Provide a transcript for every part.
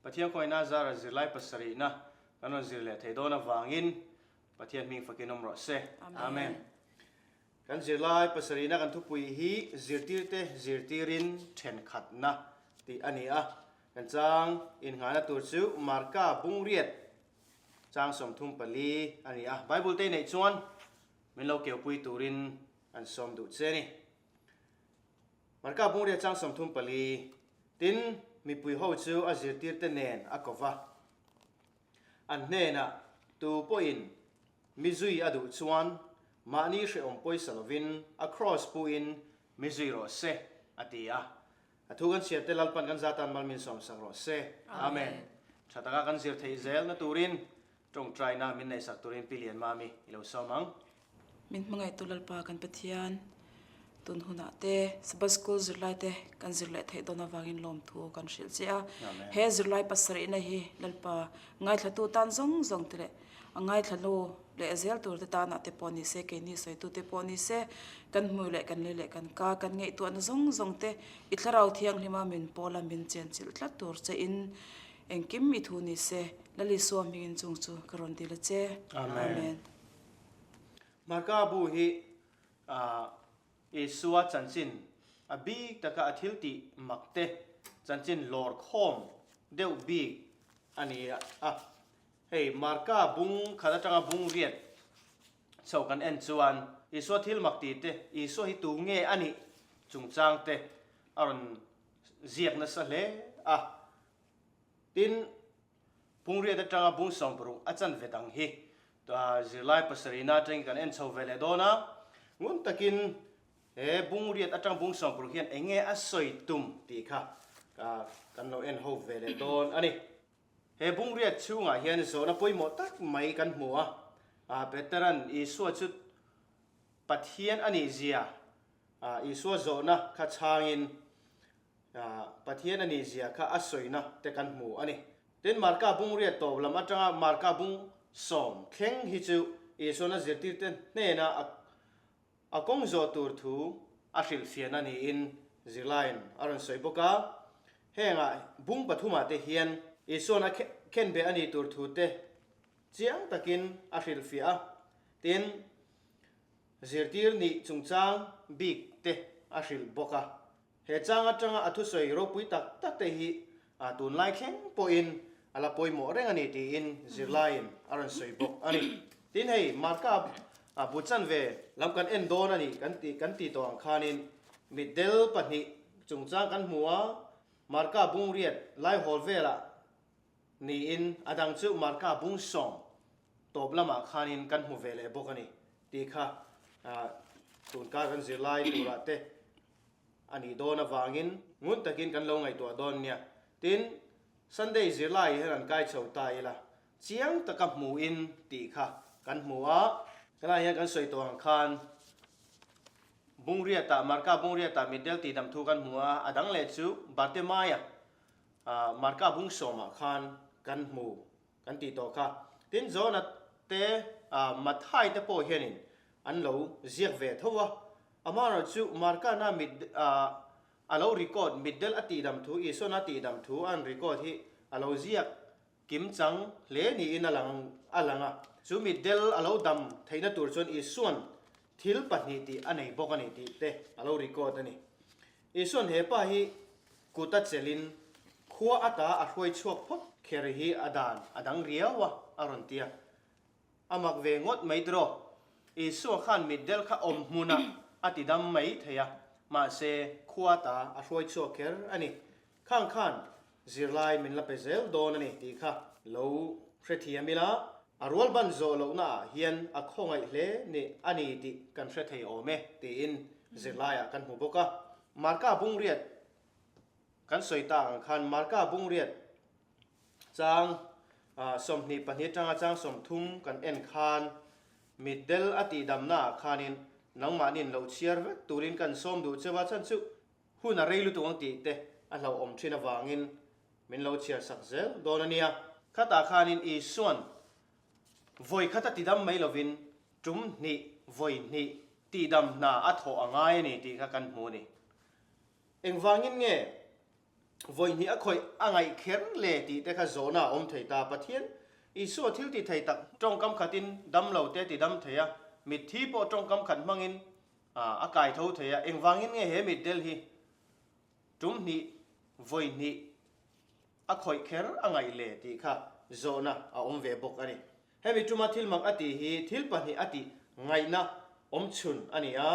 Pathian khawngaihna zara zirlai pasarihna kan rawn zir leh thei dawn avangin Pathian hming fakin awm rawh se. Amen. Kan zirlai pasarihna kan thupui hi zirtirte zirtirin thenkhatna tih a ni a. Kan chang innghahna tur chu Marka Bungriat chang 34 a ni a. Bible te neih chuan min lo keupui turin an sawm duh che a ni. Marka Bungriat chang 34, Tin, mipui ho chu a zirtirte nen a ko va. An hnenah, Tu pawhin mi zui a duh chuan mahni hrehawm pawisa lovin a kraws puhin mi zui rawh se, a ti a. A thu kan chhiarte Lalpan kan zatan mal min sawmsak rawh se. Amen. Tha taka kan zir theih zelna turin tawngtaina min neihsak turin Pi Lianmami i lo sawm ang. Min hmangaihtu Lalpa kan Pathian, tun hunah te Sabbath School zirlai te kan zir leh theih dawn avangin lawmthu kan hrilh che a. He zirlai pasarihna hi Lalpa ngaithlatu tan zawng zawng te leh a ngaithla hnu leh zel tur te tanah te pawh ni se, keini sawitu te pawh ni se, kan hmui leh kan lei leh kan ka, kan ngaihtuahna zawng zawng te i thlarau thianghlima min pawla min chenchilh tlat tur che in engkim i thu ni se, Lal Isua hmingin chung chu ka rawn dil a che. Amen. Marka bu hi Isua chanchin a bik taka a thil tih mak te chanchin lawr khawm deuh bik a ni a. Hei Marka bung khat atanga bung riat chho kan en chuan Isua thil mak tih te, Isua hi tu nge a nih chungchang te a rawn ziak nasa hle a. Tin, bung riat atanga bung 60 a chanve dang hi zirlai pasarihna atangin kan en chho ve leh dawn a. Ngun takin he bung riat atang bung 60 hian eng nge a sawi tum tih kha kan lo en ho ve leh dawn a ni. He bung riat chhungah hian zawhna pawimawh tak mai kan hmu a, Peteran Isua chu Pathian a nih zia Isua zawhna kha chhangin Pathian a nih zia kha a sawina te kan hmu a ni. Tin, Marka bung riat tawp lam atanga Marka bung sawm thleng hi chu Isuana zirtirte hnena a kawng zawh tur thu a hrilhfiahna niin zirlaiin a rawn sawi bawk a. Hengah bung pathumah te hian Isuan a khenbeh a nih tur thu te chiang takin a hrilhfiah a. Tin, zirtir nih chungchang bik te a hrilh bawk a. He chang atanga a thusawi ropui tak tak te hi tunlai thleng pawhin a la pawimawh reng a ni tiin zirlaiin a rawn sawi bawk a ni. Tin hei Marka bu chanve lam kan en dawn a ni kan tih kan tih tawh ang khanin mitdel pahnih chungchang kan hmu a, Marka bung riat laihawl velah niin a dang chu Marka bung sawm tawp lamah khanin kan hmu ve leh bawk a ni tih kha tunkar kan zirlai turah te a nih dawn avangin ngun takin kan lo ngaihtuah dawn nia. Tin, Sunday zirlai hian an kai chho ta ila, chiang taka hmuhin tih kha kan hmu a. Helai hian kan sawi tawh ang khan Bungriatah, Marka Bungriatah mitdel tihdam thu kan hmu a, a dang leh chu Bartimaia, Marka bung sawmah khan kan hmu kan tih tawh kha. Tin, Jona te, Mathai te pawh hianin an lo ziak ve tho a. Amaherawh chu Markana mit a lo record, mitdel a tihdam thu, Isuan a tihdam thu an record hi a lo ziak kim chang hle niin a lang a lang a. Chu mitdel a lo dam theihna tur chuan Isuan thil pahnih tih a nei bawk a ni tih te a lo record a ni. Isuan he pa hi kut a chelhin khua ata a hruai chhuak phawt kher hi a dan a dang riau a, a rawn ti a. A mak ve ngawt mai tiraw? Isua khan mitdel kha awm hmunah a ti dam mai thei a, mahse khua ata a hruai chhuak kher a ni. Khang khan zirlai min la pe zel dawn a ni tih kha lo hrethiam ila, a rual ban zawh lohna ah hian a khawngaih hle ni a ni tih kan hre thei awm e tiin zirlaiah kan hmu bawk a. Marka bungriat kan sawi tak ang khan Marka bungriat chang 22 atanga chang 30 kan en khan mitdel a tihdamna ah khanin nangmahniin lo chhiar vek turin kan sawm duh cheu a, chhan chu Hun a rei lutuk ang tih te a hlauhawm thin avangin min lo chhiar sak zel dawn a nia. Khatah khanin Isuan vawi khat a tidam mai lovin tum hnih, vawi hnih tihdam hna a thawh a ngai a ni tih kha kan hmu a ni. Engvangin nge? Vawi hnih a khawih a ngaih kher le tih te kha zawhna a awm thei ta. Pathian Isua thil ti thei tak tawngkam khatin dam lo te ti dam thei a, mitthi pawh tawngkam khat hmangin a kai tho thei a. Engvangin nge he mitdel hi tum hnih vawi hnih a khawih kher a ngaih le tih kha zawhna a awm ve bawk a ni. Hemi tuma thil mak a tih hi thil pahnih a tih ngaihna awm chhun a ni a,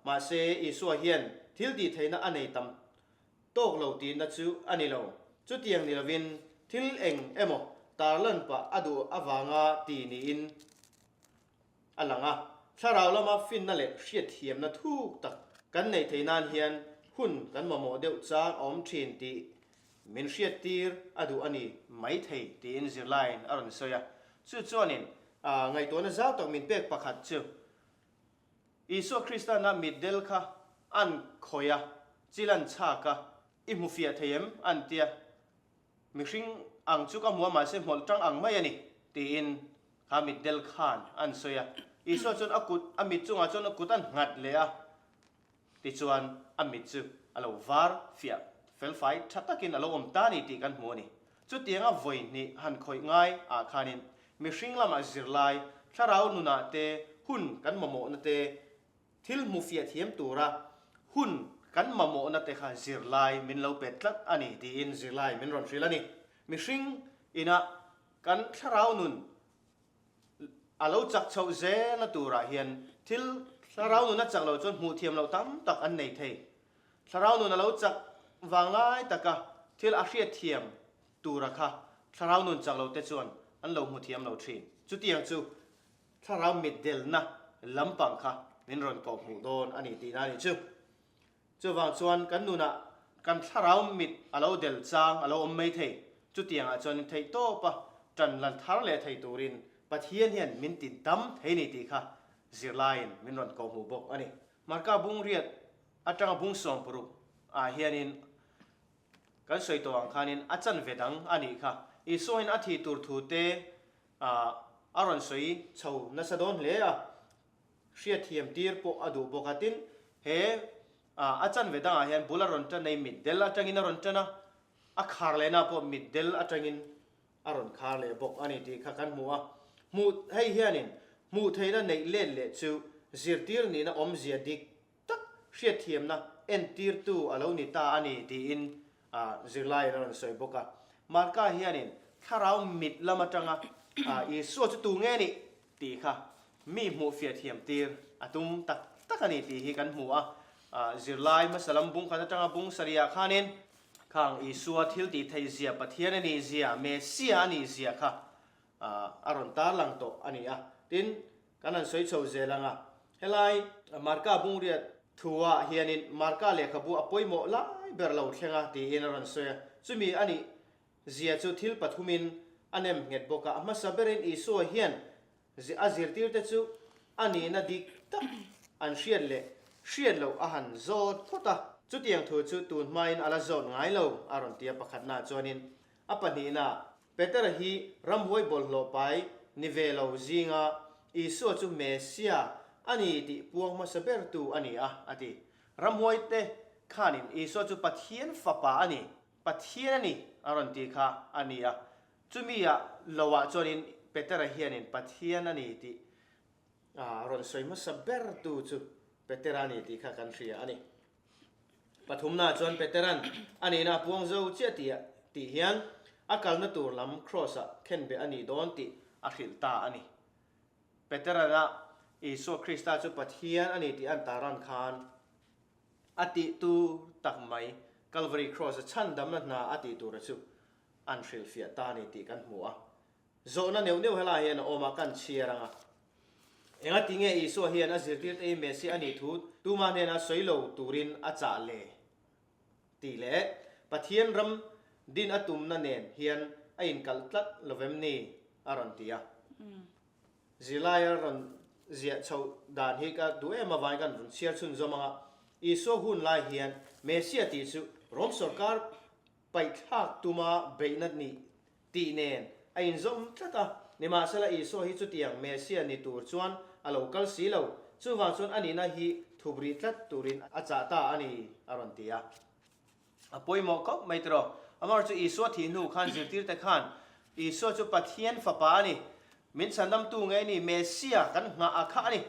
mahse Isua hian thil tih theihna a nei tam tawk lo tihna chu a ni lo. Chutiang ni lovin thil eng emaw tarlan pah a duh avanga ti niin a lang a. Thlarau lama finna leh hriatthiamna thuk tak kan neih theih nan hian hun kan mamawh deuh chang a awm thin tih min hriattir a duh a ni maithei tiin zirlaiin a rawn sawi a. Chu chuanin ngaihtuahna zau tak min pek pakhat chu Isua Kristana mitdel kha an khawih a, chil an chhak a, i hmu fiah thei em? an ti a. Mihring ang chu ka hmu a, mahse hmawlh tang ang mai a ni, tiin kha mitdel khan an sawi a. Isua chuan a kut, a mit chungah chuan a kut a nghat leh a, tichuan a mit chu a lo var fiah felfai tha takin a lo awm ta a ni tih kan hmu a ni. Chutianga vawi hnih han khawih ngai ah khanin mihring lamah zirlai, thlarau nunah te hun kan mamawhna te, thil hmu fiah thiam tura hun kan mamawhna te kha zirlai min lo pe tlat a ni tiin zirlai min rawn hrilh a ni. Mihring ina kan thlarau nun a lo chak chhoh zelna turah hian thil thlarau nun a chak loh chuan hmuh thiam loh tam tak an nei thei. Thlarau nun a lo chak vang lai taka thil a hriat thiam tura kha thlarau nun chak lo te chuan an lo hmu thiam lo thin. Chutiang chu thlarau mitdelna lampang kha min rawn kawh hmuh dawn a ni tihna a nih chu. Chuvang chuan kan nunah kan thlarau mit a lo del chang a lo awm mai thei. Chutiangah chuan theih tawpa tan lan thar leh thei turin Pathian hian min ti dam thei ni tih kha zirlaiin min rawn kawh hmuh bawk a ni. Marka bungriat atanga bung 60 ah hianin kan sawi tawh ang khanin a chanve dang a nih kha. Isuain a thih tur thu te a rawn sawi chho nasa dawn hle a, hriatthiam tir pawh a duh bawk a. Tin, he a chanve dangah hian bul a rawn tan a, mitdel atangin a rawn tan a, a khar lehna pawh mitdel atangin a rawn khar leh bawk a ni tih kha kan hmu a. Hmuh hei hianin hmuh theihna neih let leh chu zirtir nihna awmzia dik tak hriatthiamna entirtu a lo ni ta a ni tiin zirlaiin a rawn sawi bawk a. Marka hianin thlarau mit lam atanga Isua chu tu nge nih tih kha mi hmuh fiah thiam tir a tum tak tak a ni tih hi kan hmu a. Zirlai hmasa lam bung khat atanga bung sarihah khanin khang Isua thil tih theih zia, Pathian a nih zia, Messiah a nih zia kha a rawn tarlang tawh a ni a. Tin, kan han sawi chho zel ang a, helai Marka bungriat thuah hianin Marka lehkhabu a pawimawh lai ber lo thleng a tiin a rawn sawi a. Chumi a nih zia chu thil pathumin a nem nghet bawk a. A hmasa berin Isua hian A zirtirte chu a nihna dik tak an hriat leh hriat loh a han zawt phawt a. Chutiang thu chu tun hmain a la zawt ngai lo, a rawn ti a pakhatnaah chuanin a pahnihnaah Petera hi ramhuai bawlhhlawh pai ni ve lo zinga Isua chu Messia a ni tih puang hmasa bertu a ni a, a ti. Ramhuaite khanin Isua chu Pathian fapa a ni, Pathian a ni, a rawn ti kha a ni a. Chumi ah lo ah chuanin Petera hianin Pathian a ni tih rawn sawi hmasa ber tu chu Petera a ni tih kha kan hria a ni. Pathumna ah chuan Petera'n a nihna a puang zo chiah tih tih hian a kalna tur lam Kraws ah khenbeh a nih dawn tih a hrilh ta a ni. Petera'n a Isua Krista chu Pathian a ni tih an taran khan a tih tu tak mai Kalvari Kraws a chhandamna hna a tih tura chu an hrilhfiah ta a ni tih kan hmu a. Zawhna neuh neuh helaiah hian a awm a, kan chhiar ang a. Engati nge Isua hian a zirtirte hi Messiah a nih thu tuma hnena sawi lo turin a chah le? tih leh Pathian ram din a tumna nen hian a inkalh tlat lo vem ni? a rawn ti a. Zirlaia rawn ziah chhoh dan hi ka duh em avangin kan rawn chhiar chhunzawm ang a. Isua hun lai hian Messiah tih chu Rom sawrkar Paihthlak tuma beihna nih tih nen a inzawm tlat a, nimahsela Isua hi chutiang Messiah ni tur chuan a lo kal si lo, chuvang chuan a nihna hi thup rih tlat turin a chah ta a ni, a rawn ti a. A pawimawh khawp mai tiraw. Amaherawhchu Isua thih hnu khan zirtirte khan Isua chu Pathian Fapa a ni, min chhandamtu ngei ni, Messia kan nghah a kha a ni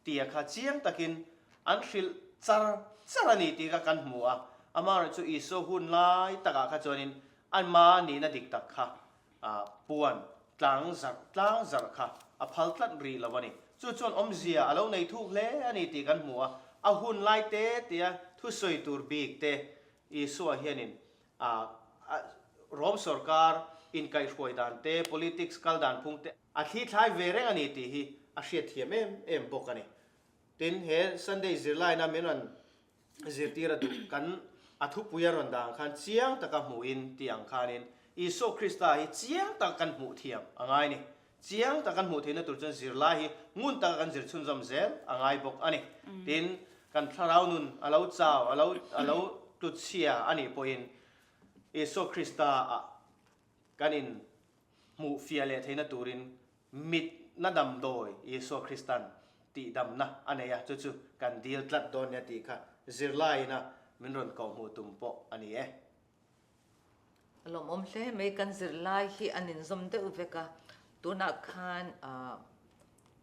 tia kha chiang takin an hrilh char char a ni tih kha kan hmu a. Amaherawhchu Isua hun lai takah kha chuanin ama nihna dik tak kha puan tlang zarh tlang zarh kha a phal tlat rih lo a ni. Chu chuan awmzia a lo nei thuk hle a ni tih kan hmu a, a hun lai te tia thusawi tur bik te Isua hianin a Rom sorkar inkaihhruai dan te, politics kal dan phung te a thlithlai ve reng a ni tih hi a hriatthiam em em bawk a ni. Tin, he Sunday zirlaina min rawn Zirtir a duh kan a thupui a rawn dah ang khan chiang taka hmuhin tih ang khanin Isua Krista hi chiang taka kan hmuh thiam a ngai ni. Chiang taka kan hmuh theihna tur chuan zirlai hi ngun taka kan zir chhunzawm zel a ngai bawk a ni. Tin, kan thlarau nun a lo chau, a lo a lo tluchhia a nih pawhin Isua Krista ah kan in hmuh fiah leh theihna turin mit na damdawi Isua Kristan tihdamna a nei a, chu chu kan dil tlat dawn nia tih kha zirlaiina min rawn koh hmuh tum pawh a ni e. A lawmawm hle mai, kan zirlai hi an inzawm deuh vek a, tunah khan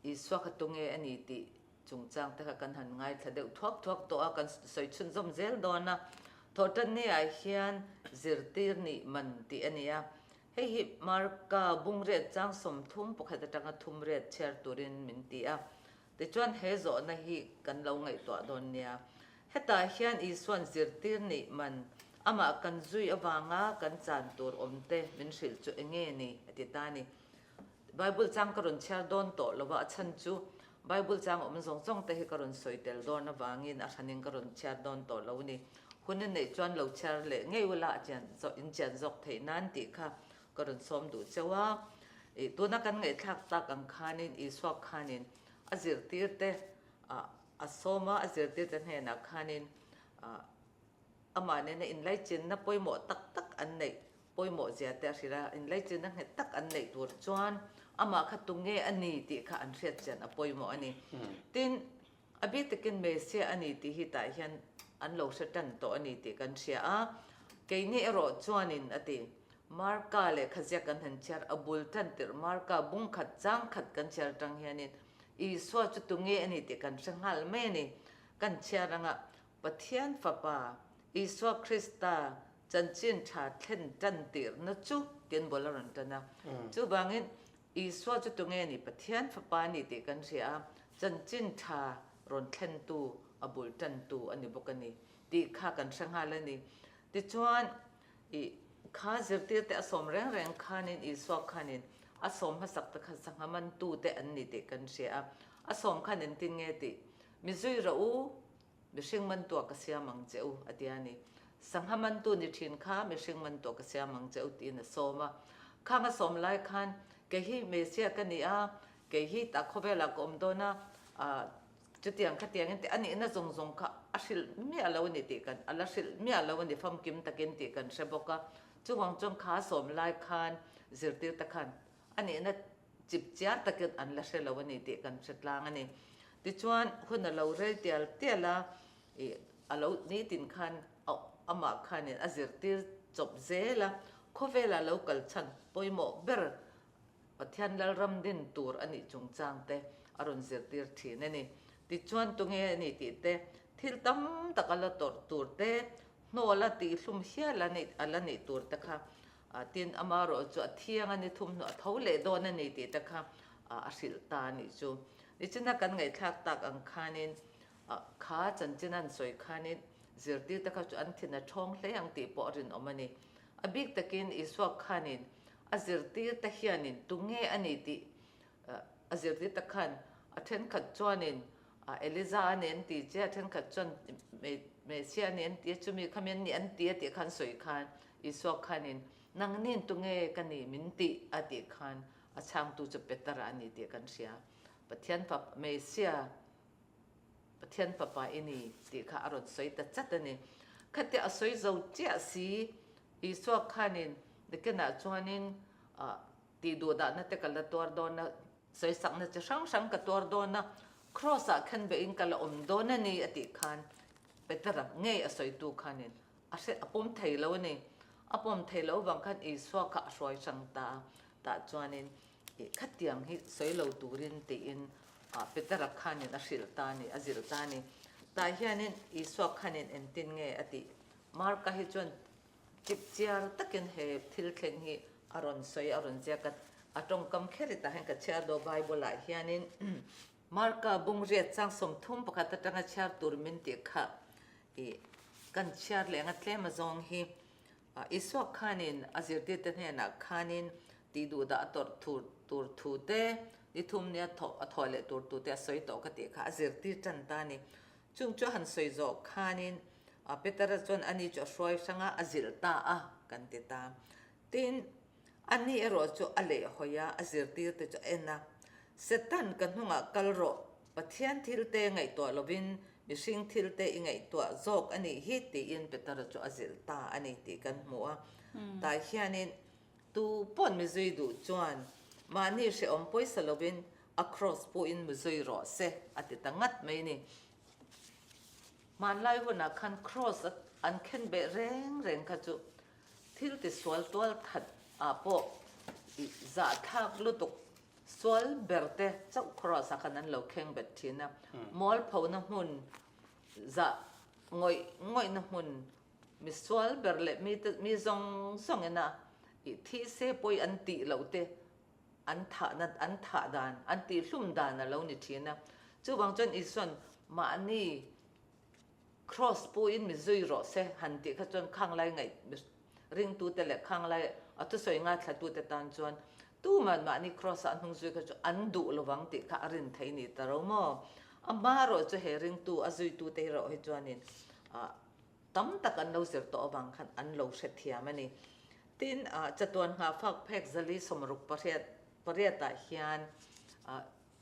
Isua kha tunge a ni tih chungchang te kha kan han ngaithla deuh thuak thuak tawh a, kan sawi chhunzawm zel dawn a. Thawhtanni ah hian zirtir nih man tih a ni a, hei hi Marka bungriat chang 30 pakhat atanga thumriat chhiar turin min ti a. Tichuan he zawhna hi kan lo ngaihtuah dawn nia. Hetah hian Isuan zirtir nih man amah kan zui avanga kan chan tur awm te min hrilh chu enge ni a ti ta a ni. Bible chang ka rawn chhiar dawn tawh lo a, a chhan chu Bible chang awm zawng zawng te hi ka rawn sawi tel dawn avangin a hranin ka rawn chhiar dawn tawh lo ni. Hun a neih chuan lo chhiar leh ngei ula a chian zawk in chian zawk theih nan tih kha ka rawn sawm duh cheu a. Ih tuna kan ngaihthlak tak ang khanin Isua khanin a zirtir te ah a sawm a, a zirtir te hnenah khanin ah amah nena inlaichinna pawimawh tak tak an neih Pawimawh zia te a hrilh a, inlaichinna nghet tak an neih tur chuan amah kha tunge a ni tih kha an hriat chian a pawimawh a ni. Tin, a bik takin Messiah a ni tih hi tah hian an lo hre tan tawh a ni tih kan hria a. Keini erawh chuanin a ti, Marka lehkha ziak kan han chhiar, a bul tan tirh Marka bung khat chang khat kan chhiar atang hianin Isua chu tunge a ni tih kan hre nghal mai a ni. Kan chhiar anga Pathian Fapa Isua Krista chanchin tha thlen tan tirhna chu tiin bul a rawn tan a. Chuvangin Isua chu tunge ni Pathian Fapa a ni tih kan hria a, chanchin tha rawn thlentu, a bul tantu a ni bawk a ni tih kha kan hre nghal a ni. Tichuan i kha zirtirte a sawm reng reng khanin Isua khanin a sawm hmasak te kha sangha mantute an ni tih kan hria a. A sawm khan engtin nge tih? Mi zui rawh u, mihring mantuah ka siam ang che u, a ti a ni. Sangha mantu ni thin kha mihring mantuah ka siam ang che u tiin a sawm a. Khang a sawm lai khan, Kei hi Messiah ka ni a, kei hi tah khawvelah ka awm dawn a, chutiang khatiangin tih a nihna zawng zawng kha a hrilh miah lo a ni tih kan, a la hrilh miah lo a ni famkim takin tih kan hre bawk a. Chuvang chuan kha a sawm lai khan zirtirte khan a nihna chip chiar takin an la hre lo a ni tih kan hre tlang a ni. Tichuan, hun a lo rel tial tial a, ih a lo nitin khan amah khanin a zirtir chawp zel a, khawvela lo kal chhan pawimawh ber Pathian Lalram din tur a nih chungchang te a rawn zirtir thin a ni. Tichuan, tunge a ni tih te, thil tam tak a la tawrh tur te, hnawla tihhlum hial a la nih tur te kha Tin, amarawh chu a thiang a ni thumhnu a tho leh dawn a ni tih te kha a hrilh ta a nih chu. Nichina kan ngaihthlak tak ang khanin kha chanchin an sawi khanin zirtir te kha chu an thin a thawng hle ang tih pawh a rinawm a ni. A bik takin Isua khanin a zirtir te hianin tunge a ni tih a zirtir te khan a thenkhat chuanin Eliza a ni an ti che, a thenkhat chuan Messiah a ni an ti a, chumi kha mi an ni an ti a tih khan sawi khan Isua khanin nangnin tunge ka ni min tih a tih khan a chhangtu chu Petera a ni tih kan hria. Pathian fapa, Messiah, Pathian fapa i ni tih kha a rawn sawi ta chat a ni. Khatia a sawi zo chiah si Isua khanin nakinah chuanin tih duhdahna te ka la tuar dawn a, sawisakna chi hrang hrang ka tuar dawn a, Kraws ah khan behin ka la awm dawn a ni a tih khan Petera ngei a sawitu khanin. A hre, a pawm thei lo a ni. A pawm thei loh vang khan Isua kha a hruai hrang ta a, tah chuanin ih khatiang hi sawi lo turin tiin Petera khanin a hrilh ta a ni, a zilh ta a ni. Tah hianin Isua khanin engtin nge a tih? Marka hi chuan chip chiar takin he thil thleng hi a rawn sawi, a rawn ziak a, a tawngkam kher i tah hian ka chhiar daw Bible-ah hianin. Marka bungriat chang 31 atanga chhiar tur min tih kha i kan chhiar leh anga tlem azawng hi Isua khanin a zirtirte hnenah khanin tih duh dah a tawrh thur tur thu te, ni thum nia thawh a thawh leh tur tute a sawi tawh ka tih kha a zirtir tan ta a ni. Chung chu a han sawi zawh khanin Petera chuan ani chu a hruai hrang a, a zilh ta a kan ti ta. Tin, ani erawh chu a lehhawi a, a zirtirte chu a en a, Satan ka hnungah kal rawh, Pathian thilte ngaihtuah lovin mihring thilte i ngaihtuah zawk a nih hi tiin Petera chu a zilh ta a ni tih kan hmu a. Tah hianin tu pawn mizui duh chuan mahni hrehawm pawisa lovin a kraws pawhin mizui rawh se a ti ta ngat mai a ni. Hmanlai hunah khan kraws an khen beh reng reng kha chu Thil ti sual tual that ah pawh i zahthlak lutuk sual ber te chauh cross ah khan an lo kheng bet thin a, mualphona hmun zah ngawih ngawihna hmun mi sual ber leh mi te mi zawng zawng ina i thi se pawi an tih loh te an thahna an thah dan an tihhlum dan a lo ni thin a, chuvang chuan Isuan mahni Cross puin mi zui rawh se han tih kha chuan khanglai ngaih ringtute leh khanglai a thusawi ngaithlatute tan chuan tuman mahni cross-a a hnung zui kha chu an duh lovang tih kha a rin thei ni ta ro maw? A hma erawh chu he ringtu a zuitute hi erawh hi chuanin tam tak an lo zir tawh avang khan an lo hrethiam a ni. Tin, chatuan nghahfak phek zali 60 pariat pariatah hian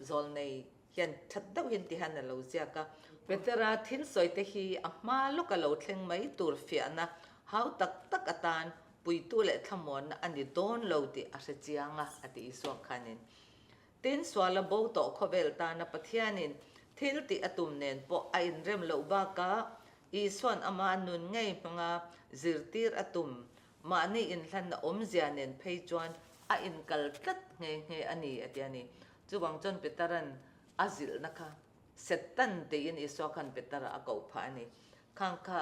Zawlnei hian that deuh hian ti hian a lo ziak a. Petera thil sawi te hi a hma lawk a lo thleng mai tur fiahna hau tak tak atan puitu leh thlamuanna a ni dawn lo tih a hre chiang a, a ti Isua khanin. Tin, suala bo tawh khawvel tana Pathianin thil tih a tum nen pawh a inrem loh bakah Isua'n ama nun ngei hmanga zirtir a tum Mahni inhlanna awmzia nen phei chuan a inkal tlat nghe nghe a ni, a ti a ni. Chuvang chuan Petera'n a zilhna kha Setan tiin Isua khan Petera a koh phah a ni. Khang kha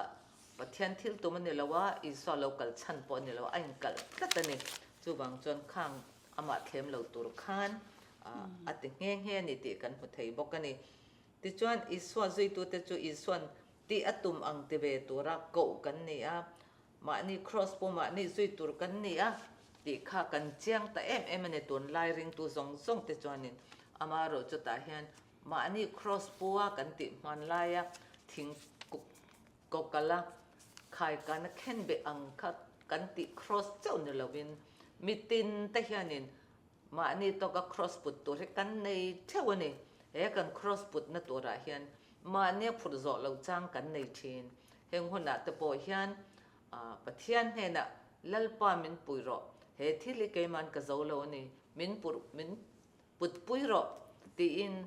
Pathian thil tum a ni lo a, Isua lo kal chhan pawh a ni lo a, a inkal tlat a ni. Chuvang chuan khang amah thlem lo tur khan a ti nghe nghe a ni tih kan hmu thei bawk a ni. Tichuan Isua zuitute chu Isua'n tih a tum ang ti ve tura koh kan ni a, Mahni cross pawh mahni zui tur kan ni a tih kha kan chiang ta em em a ni tunlai ringtu zawng zawng te chuanin amaherawh chutah hian mahni cross pua kan tih hman laia thing kuk kawkala khaikana khen beh ang kha kan tih cross chauh ni lovin mitin te hianin mahni tawka cross put tur hi kan nei theuh a ni. He kan cross putna turah hian mahnia phurh zawh loh chang kan nei thin. Heng hunah te pawh hian Pathian hnenah Lalpa min pui rawh, he thil hi keiman ka zo lo a ni, min purh min putpui rawh tiin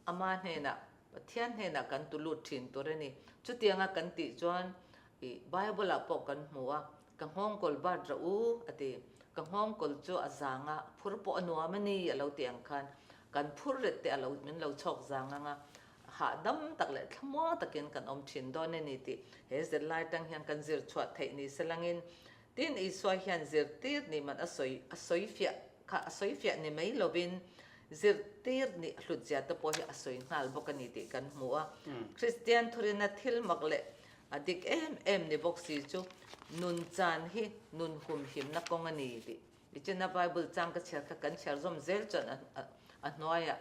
ama hnenah Pathian hnenah kan tu lut thin tur a ni. Chutianga kan tih chuan ih Bible ah pawh kan hmu a, ka nghawngkawl bat rawh u a ti. Ka nghawngkawl chu a zang a, phur pawh a nuam a ni a lo ti ang khan kan phur ret te a lo min lo chhawk zang ang a, Hahdam tak leh thlamuang takin kan awm thin dawn a ni tih he zirlai atang hian kan zir chhuah theih ni se langin tin Isua hian zirtir nih man a sawi a sawi fiah kha a sawi fiah ni mai lovin zirtir nih hlutzia te pawh hi a sawi nghal bawk a ni tih kan hmu a. Kristian thurina thil mak leh a dik em em ni bawk si chu nun chan hi nun humhimna kawng a ni tih Nichina Bible chang ka chhiar kha kan chhiar zawm zel chuan a hnuaiah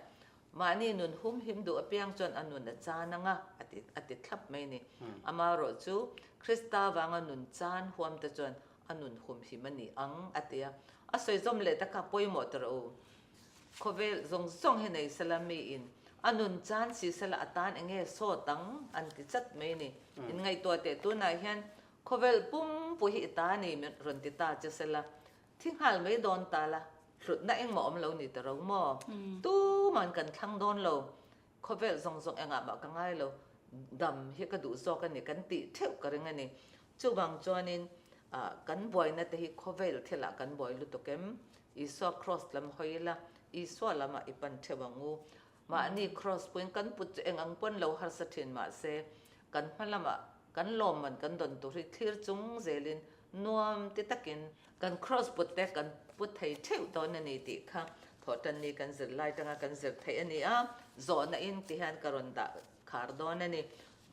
Mahni nun humhim duh apiang chuan a nun a chan ang a, a ti a ti thlap mai a ni. Amaherawh chu Krista vanga nun chan huam te chuan a nun humhim a ni ang, a ti a. A sawi zawm leh ta kha pawimawh ta rawh u. Khawvel zawng zawng hi nei sela miin a nun chan si sela a tan eng nge sawt ang an ti chat mai a ni. Inngaihtuah teh tunah hian khawvel pumpui hi i ta ni rawn ti ta che sela Thi nghal mai dawn ta la, hlutna engmah awm lo ni ta ro maw? Tuman kan thlang dawn lo, khawvel zawng zawng engah mah ka ngai lo, dam hi ka duh zawk a ni kan tih theuh ka ring a ni. Chuvang chuanin kan buaina te hi khawvel thilah kan buai lutuk em? Isua Kraws lam hawi ila, Isua lamah i pan theuh ang u. Mahni Kraws puiin kan put chu eng ang pawn lo harsa thin mahse, kan hma lamah kan lawmman kan dawn tur hi thlir chung zelin nuam ti takin kan Kraws put te kan pu thei theuh dawn a ni tih kha thawhtanni kan zir lai tanga kan zir theih a ni a, zawhna in ti hian ka rawn dah khar dawn a ni.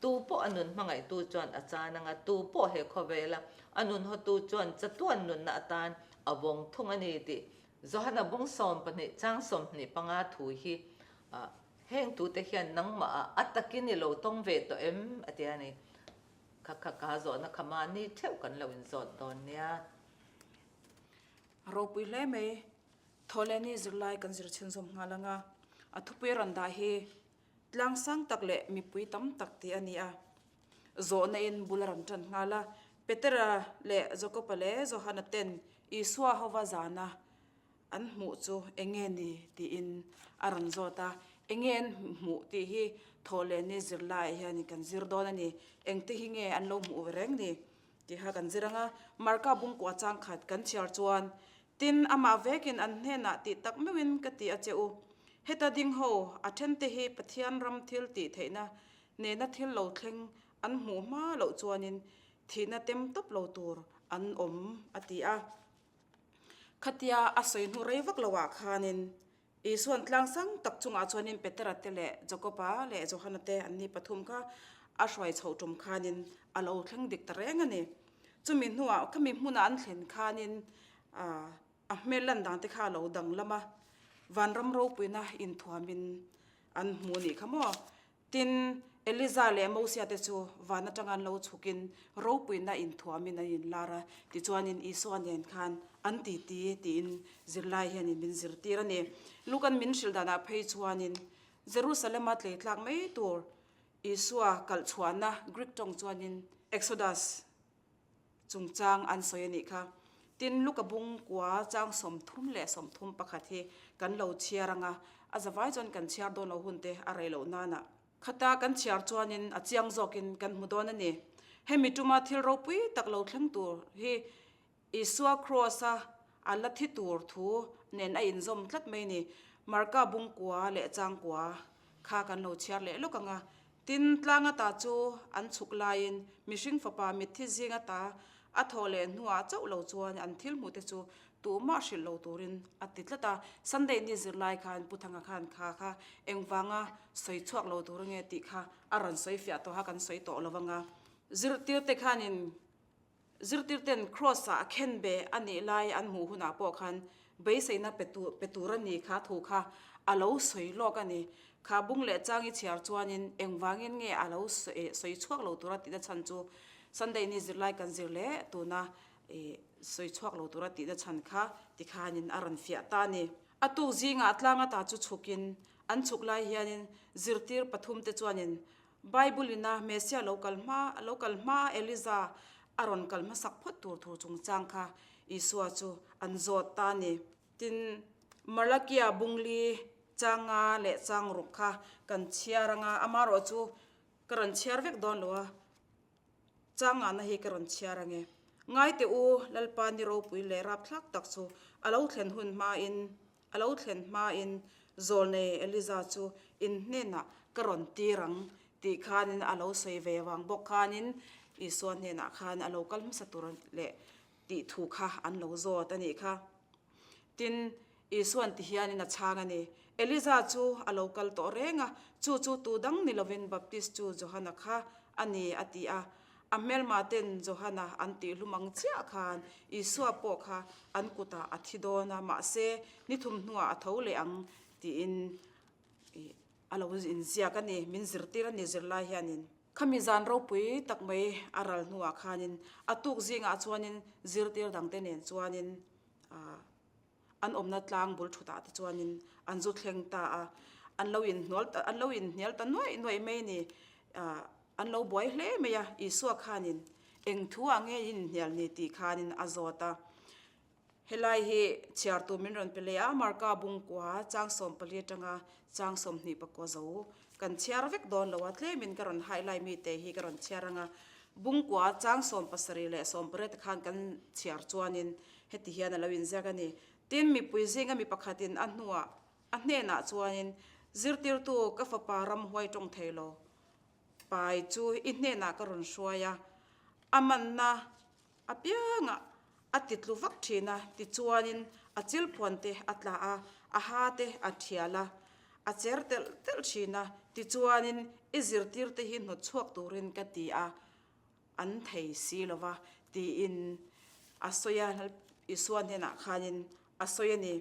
Tu pawh a nun hmangaihtu chuan a chan anga tu pawh he khawvela a nun hawtu chuan chatuan nunna atan a vawng thung a ni tih Johana bung 12 chang 25 thu hi heng tute hian nangmah ah a takin i lo tawng ve tawh em a ti a ni. Kha kha ka zawhna kha mahni theuh kan lo inzawt dawn nia. A ropui hle mai. Thawhlehni zirlai kan zir chhunzawm nghal ang a, a thupui rawn dah hi Tlang sang tak leh mipui tam tak tih a ni a. Zawhna in bul a rawn tan nghal a, Petera leh Jakoba leh Johana ten Isua hova zana an hmuh chu eng nge ni tiin a rawn zawt a. Eng nge an hmuh tih hi thawhlehni zirlaiah hian kan zir dawn a ni. Engte hi nge an lo hmuh ve reng ni tiha kan zir ang a. Marka bungkua changkhat kan chhiar chuan Tin, amah vekin an hnenah tih tak meuhin ka ti a che u. Heta ding ho, a thente hi Pathian ram thil tih theihna nena thil lo thleng an hmuh hma loh chuanin thihna tem tawp lo tur an awm, a ti a. Khatia a sawi hnu rei vak loah khanin Isua'n tlang sang tak chungah chuanin Petera te leh Jakoba leh Johana te anni pathum kha a hruai chhoh tum khanin a lo thleng dik ta reng a ni. Chumi hnuah khami hmuna an thlen khanin a hmel lan dan te kha a lo danglam a, vanram ropuina inthuamin an hmu a nih kha maw? Tin, Eliza leh Mosia te chu van atanga an lo chhukin ropuina inthuamin an inlar a, tichuanin Isua nen khan an titi tiin zirlai hianin min zirtir a ni. Lukan min hrilh danah phei chuanin Jerusalema tleitlak mai tur Isua kalhchhuahna Greek tawng chuanin Exodus chungchang an sawi a nih kha. Tin, Luka bung kua chang 31 hi kan lo chhiar ang a, a zavai chuan kan chhiar dawn lo hun te a rei loh nana. Khata kan chhiar chuanin a chiang zawkin kan hmu dawn a ni. Hemi tuma thil ropui tak lo thleng tur hi Isua Kraws-a a la thi tur thu nen a inzawm tlat mai ni. Marka bung kua leh chang kua kha kan lo chhiar leh lawk ang a. Tin, tlang ata chu an chhuk laiin mihring fapa mitthi zing ata a thawh leh hnuah chauh lo chuan an thil hmuhte chu tumah hrilh lo turin a ti tlat a. Sunday ni zirlai khan Pu Thanga khan kha kha engvanga sawi chhuak lo tur nge tih kha a rawn sawi fiah tawh a, kan sawi tawh lo vang a. Zirtirte khanin Zirtirten Kraws-ah a khen be a nih lai an hmuh hunah pawh khan beiseina pe pe tur a ni kha thu kha a lo sawi lawk a ni. Kha bung leh chang i chhiar chuanin engvangin nge a lo sawi chhuak lo tura tihna chhan chu Sunday ni zirlai kan zir leh tuna sawi chhuak lo tura tihna chhan kha tikhanin a rawn fiah ta a ni. A tuk zingah tlang ata chu chhukin an chhuk lai hianin zirtir pathumte chuanin Bible ina Messiah lo kal hma lo kal hma Eliza a rawn kal hmasak phawt tur thu chungchang kha Isua chu an zawt ta a ni. Tin, Malakia bungli changa leh changruk kha kan chhiar anga amarawh chu ka rawn chhiar vek dawn lo a, changahna hi ka rawn chhiar ange. Ngai teh u, Lalpa ni ropui leh rapthlak tak chu a lo thlen hun hmain A lo thlen hmain Zawlnei Eliza chu in hnenah ka rawn tir ang tih khanin a lo sawi ve vang bawk khanin Isua hnenah khan a lo kal hmasa tur leh tih thu kha an lo zawt a nih kha. Tin, Isua'n ti hianin a chhang a ni, Eliza chu a lo kal tawh reng a, chu chu tu dang ni lovin Baptist chu Johana kha a ni a ti a. A hmelma ten Johana an tih hlum ang chiah khan Isua pawh kha an kutah a thi dawn a, mahse ni thum hnuah a tho leh ang tiin a lo inziak a ni, min zirtir a ni zirlai hianin. Khami zan ropui tak mai a ral hnuah khanin a tuk zingah chuanin zirtir dangte nen chuanin An awmna tlang bul thutah te chuanin an zu thleng ta a, an lo inhnual ta, an lo inhnial ta nuaih nuaih mai a ni. Ahh an lo buai hle mai a, Isua khanin eng thu ah nge in inhnial ni tih khanin a zawt a. Helai hi chhiar tur min rawn pe leh a, Marka bungkua chang 14 atanga chang 24 zo kan chhiar vek dawn lo a, tlemin ka rawn highlight mite hi ka rawn chhiar ang a. Bungkua chang 70 leh 18 khan kan chhiar chuanin heti hian a lo inziak a ni. Tin, mipui zinga mi pakhatin a hnuah a hnenah chuanin, Zirtirtu, ka fapa ramhuai tawng thei lo pai chu i hnenah ka rawn hruai a, a manna apiangah a ti tlu vak thin a, tichuanin a chilphuan te a tla a, a ha te a thial a, a cher telh telh thin a, tichuanin i zirtir te hi hnawt chhuak turin ka ti a, an thei si lo va, tiin a sawi a, Isua hnenah khanin a sawi a ni.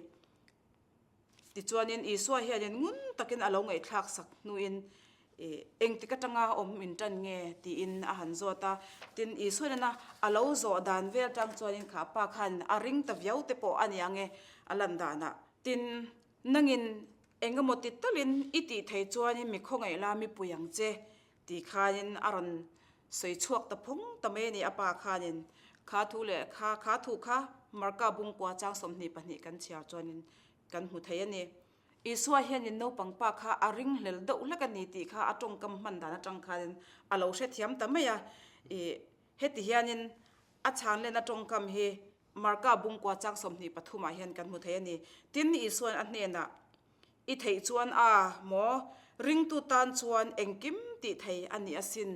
Tichuanin Isua hianin ngun takin a lo ngaihthlak sak hnuin engtik atanga awm in tan nge tiin a han zawt a. Tin, Isua nena a lo zawh dan vel tang chuanin kha pa khan a ring ta viau te pawh a ni ang e a lan danah. Tin, nangin engemaw ti talin i tih thei chuanin mi khawngaih la mi pui ang che Ti khanin a rawn sawi chhuak ta phawng ta mai a ni a pa khanin kha thu leh kha kha thu kha Marka bungkua chang 22 kan chhiar chuanin kan hmu thei a ni. Isua hianin naupang pa kha a ringhlel deuh hlek a ni tih kha a tawngkam hman dan atang khanin a lo hrethiam ta mai a. Ih heti hianin a chhanlena tawngkam hi Marka bungkua chang 23 ah hian kan hmu thei a ni. Tin, Isuain a hnenah I theih chuan a maw? Ringtu tan chuan engkim tih thei a ni asin,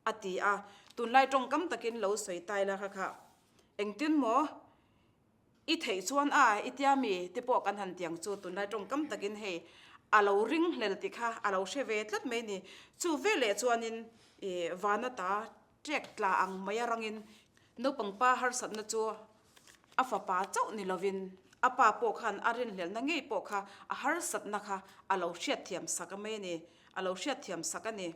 a ti a. Tunlai tawngkam takin lo sawi tai la kha kha. Engtin maw? I theih chuan a, i tia mi te pawh kan han tiang chu tunlai tawngkam takin hei a lo ringhlel tih kha a lo hre ve tlat mai ni. Chu veleh chuanin i vana ta ṭek tla ang mai a rangin naupang pa harsatna chu A fapa chauh ni lovin a pa pawh khan a rinhlelhna ngei pawh kha a harsatna kha a lo hriatthiam sak a mai a ni, a lo hriatthiam sak a ni.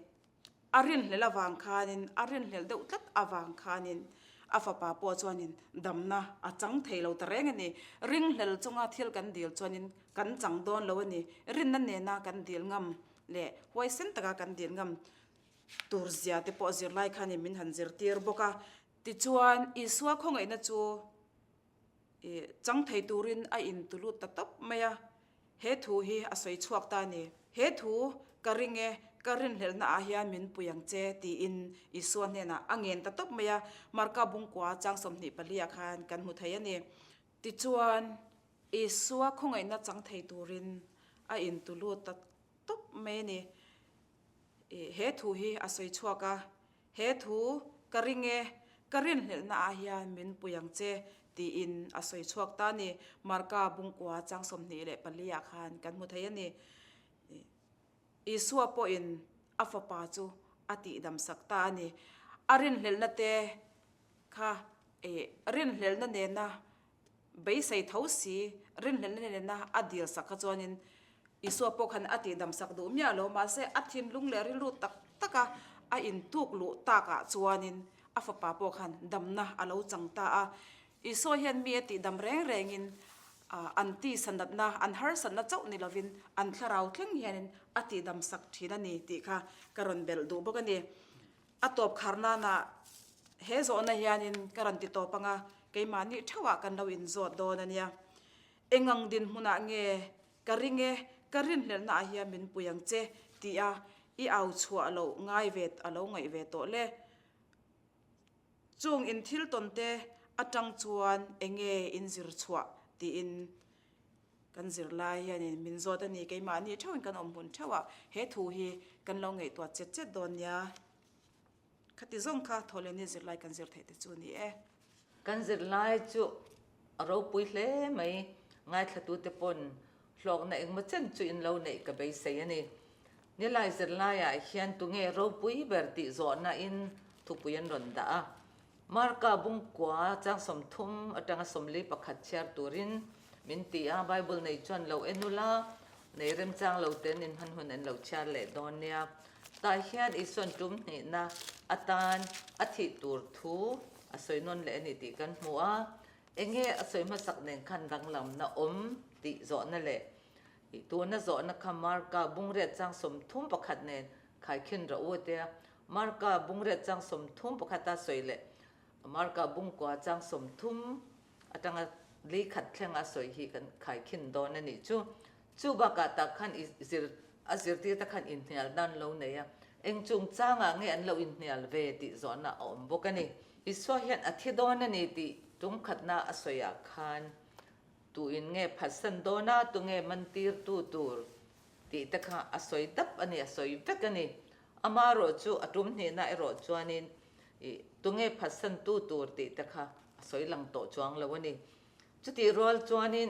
A rinhlelh avang khanin, a rinhlelh deuh tlat avang khanin a fapa pawh chuanin damna a chang thei lo ta reng a ni. Ringhlel chunga thil kan dil chuanin kan chang dawn lo a ni. Rinna nena kan dil ngam leh huaisen taka kan dil ngam tur zia te pawh zirlai khanin min han zirtir bawk a. Tichuan, Isua khawngaihna chu chang thei turin a intulut ta tawp mai a, he thu hi a sawi chhuak ta a ni. He thu ka ring e, ka rinhlelhna ah hian min pui ang che, tiin Isua hnenah a ngen ta tawp mai a, Marka bungkua chang 24 ah khan kan hmu thei a ni. Tichuan, Isua khawngaihna chang thei turin a intulut ta tawp mai a ni. He thu hi a sawi chhuak a, He thu ka ring e, ka rinhlelhna ah hian min pui ang che, tiin a sawi chhuak ta a ni. Marka bungkua chang 24 ah khan kan hmu thei a ni. Isua pawhin a fapa chu a tihdamsak ta a ni. A rinhlelhna te kha rinhlelhna nena Beisei tho si, rinhlelhna nena a dil sak kha chuanin Isua pawh khan a tihdam sak duh miah lo. Mahse, a thinlung leh rilru tak taka a intuk luh takah chuanin a fapa pawh khan damna a lo chang ta a. Isua hian mi a tihdam reng rengin an tisa natna, an harsatna chauh ni lovin an thlarau thleng hianin a tihdam sak thin a ni tih kha ka rawn belh duh bawk a ni. A tawp khar nana he zawhna hianin ka rawn ti tawp anga keimahni theuhah kan lo inzawt dawn a nia. Engang dinhmunah nge ka ring e, ka rinhlelhna ah hian min pui ang che tia i au chhuah loh ngai ve a lo ngaih ve tawh le. Chung in thil tawn te atang chuan enge in zir chhuah tiin Kan zirlai hianin min zawt a ni, keimahni theuhin kan awm hun theuhah he thu hi kan lo ngaihtuah chet chet dawn nia. Khati zawng kha Thawhlehni zirlai kan zir theih te chu a ni e. Kan zirlai chu a ropui hle mai, ngaithlatute pawn hlawkna engmaw chen chu in lo neih ka beisei a ni. Nilai zirlaiah hian tunge ropui ber tih zawhna in thupui an rawn dah a. Marka bungkua chang 30 atanga 41 chhiar turin min ti a, Bible nei chuan lo en ula, nei remchang lo ten in hman hun an lo chhiar leh dawn nia. Tah hian Isuan tum hnihna atan a thih tur thu a sawi nawn leh a ni tih kan hmu a, enge a sawi hmasak nen khan danglamna awm tih zawhna leh tuna zawhna kha Marka bungriat chang 31 nen khaikhin rawh u tia Marka bungriat chang 31 a sawi leh Marka bungkua chang 30 atanga li khat thleng a sawi hi kan khaikhin dawn a nih chu. Chu bakah tak khan i zir a zirtir te khan inhnial dan lo nei a. Eng chungchangah nge an lo inhnial ve tih zawhna a awm bawk a ni. Isua hian a thi dawn a ni tih tumkhatna a sawiah khan tuin nge phatsan dawn a, tunge mantirtu tur tih te kha a sawi dap a ni, a sawi vek a ni. Amaherawh chu a tum hnihna erawh chuanin ih tunge phatsantu tur tih te kha a sawi lang tawh chuang lo a ni. Chutih rual chuanin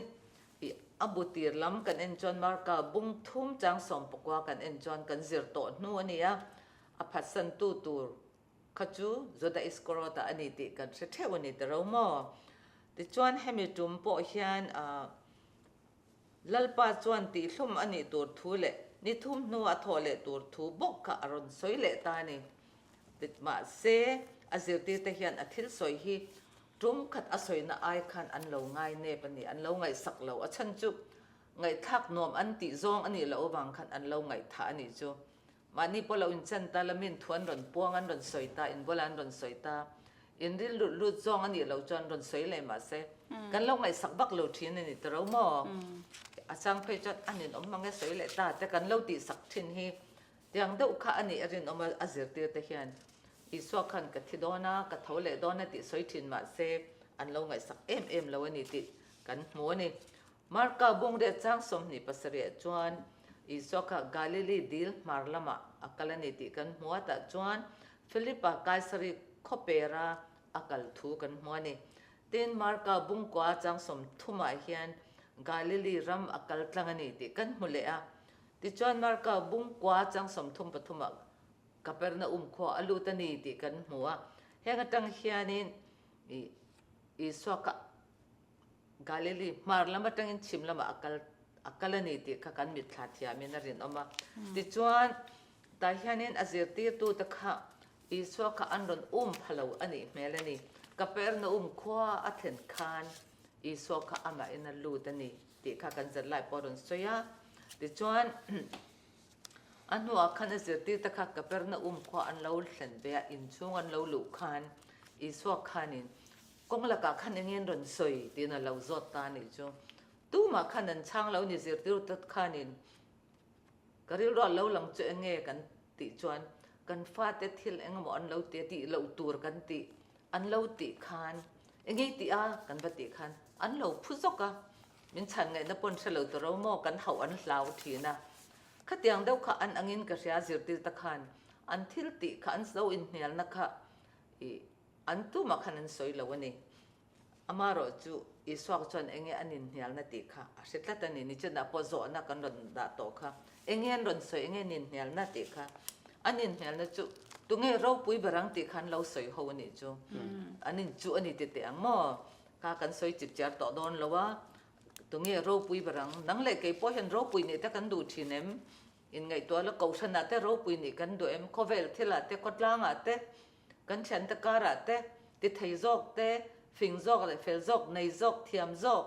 ih a bu tir lam kan en chuan Marka bung thum chang sawmpakua kan en chuan kan zir tawh hnu a ni a, a phatsantu tur kha chu Juda Iskariot-a a ni tih kan hre theuh a ni ta ro maw? Tichuan hemi tum pawh hian ah Lalpa chuan tihhlum a nih tur thu leh ni thum hnu a thawh leh tur thu bawk kha a rawn sawi leh ta a ni. Mahse, a zirtirte hian a thil sawi hi tum khat a sawina ai khan an lo ngai nep a ni, an lo ngaihsak lo. A chhan chu ngaihthlak nuam an tih zawng a nih loh avang khan an lo ngaihthah a nih chu. Mahni pawh lo inchan ta la min thu an rawn puang an rawn sawi ta, in bulah an rawn sawi ta. In rilru lut zawng a nih loh chuan rawn sawi leh mahse kan lo ngaihsak vak lo thin a ni ta ro maw? A chang phei chuan a ninawm mang e sawi leh ta te kan lo tihsak thin hi tiang deuh kha a nih a rinawm a, a zirtir te hian Isua khan ka thi dawn a, ka tho leh dawn a tih sawi thin mahse an lo ngaihsak em em lo a ni tih kan hmu a ni. Marka bungreh chang 27 chuan Isua kha Galili dil hmar lamah a kal a ni tih kan hmu a, tah chuan Philipa Kaisari khawpera a kal thu kan hmu a ni. Tin, Marka bungkua chang 30 hian Galili ram a kal tlang a ni tih kan hmu leh a. Tichuan Marka bungkua chang 33 Kapernaum khua a lut a ni tih kan hmu a. Heng atang hianin Isua kha Galili hmar lam atangin chhim lamah a kal a kal a ni tih kha kan mitthla thiamin a rinawm a. Tichuan, tah hianin a zirtirtute kha Isua kha an rawn um pha lo a nih hmel a ni. Kapernaum khua a thlen khan Isua kha amahin a lut a ni tih kha kan zirlai pawh a rawn sawi a. Tichuan, a hnuah khan a zirtirte kha Kapernaum khua an lo thlen ve a, inchhung an lo luh khan Isua khanin Kawng lakah khan eng nge an rawn sawi tiin a lo zawt ta a nih chu. Tumah khan an chhang lo ni zirtir tawt khanin ka rilru a lo lang chu eng nge kan tih chuan kan fate thil eng emaw an lo ti a tih loh tur kan tih an lo tih khan eng nge i tih a kan va tih khan an lo phu zawk a, min chhan ngaihna pawn hre lo ta ro maw kan hauh an hlau thin a. Khatiang deuh kha an angin ka hria zirtir ta khan an thil tih kha an zo inhnialna kha ih An tumah khan an sawi lo a ni. Amaherawh chu Isua chuan enge an inhnialna tih kha a hre tlat a ni. Nichinah pawh zawhna kan rawn dah tawh kha. Enge an rawn sawi, enge an inhnialna tih kha. An inhnialna chu tunge ropui ber ang tih kha an lo sawi ho a nih chu. An inchuh a ni ti teh ang maw? Kha kan sawi chip chiar tawh dawn lo a. Tunge ropui ber ang? Nang leh kei pawh hian ropui nih te kan duh thin em? Inngaihtuah la kohhranah te ropui nih kan duh em? Khawvel thilah te, khawtlangah te, Kan thiante karah te, ti thei zawk te, fing zawk leh fel zawk, nei zawk, thiam zawk